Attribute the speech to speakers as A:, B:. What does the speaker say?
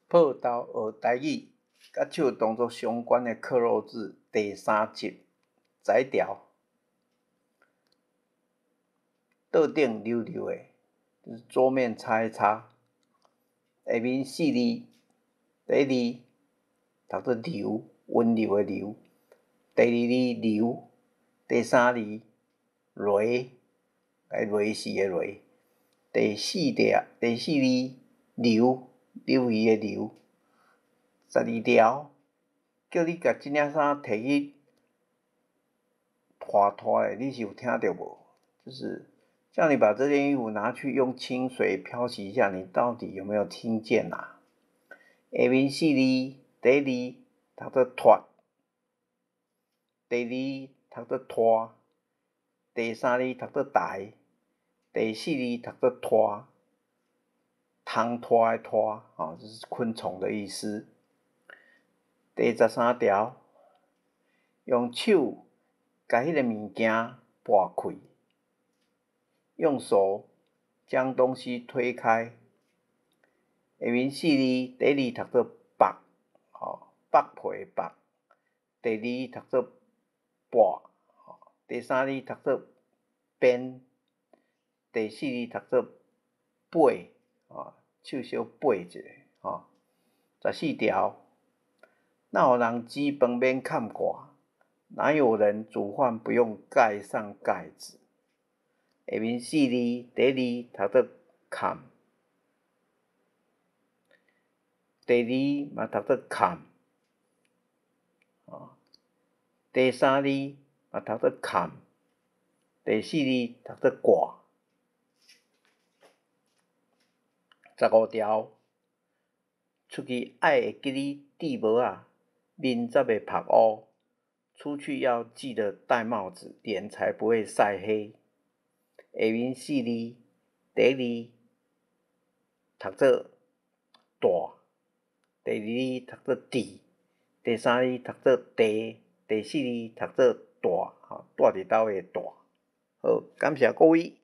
A: 報道學台語，佮手動作相關的克漏字第三集，十一條。桌頂溜溜的，就是桌面擦一擦。下面四字，第一字讀做柔，溫柔的柔；第二字流，第三字雷，來雷死的雷；第四條，第四字溜，溜魚的溜。12條，叫你共這領衫提去拖拖的，你是有聽著無？就是叫你把這件衣服拿去用清水漂洗一下，你到底有沒有聽見啊？下面四字，第一字讀做脫，第二字讀做拖，第三字讀做台，第四字讀做拖，通拖的拖，哦，這是昆蟲的意思。第十三條，用手共彼个物件撥開，用手將東西推開。下面四字，第一字讀做縛，吼，縛皮的縛；第二字讀做跋，第三字讀做鞭，第四字讀做掰，吼，手小掰一下，吼。14條，哪有人煮飯免蓋蓋？哪有人煮飯不用蓋上蓋子？下面四字，第一字讀做崁，第二嘛讀做崁，第三字嘛讀做崁，第四字讀做蓋。15條，出去愛會記得戴帽仔，面才袂曝烏。出去要記得戴帽子，臉才不會曬黑。下面四字，第一字讀做大，第二字讀做佇，第三字讀做地，第四字讀做大，吼，蹛佇兜的蹛。好，感謝各位。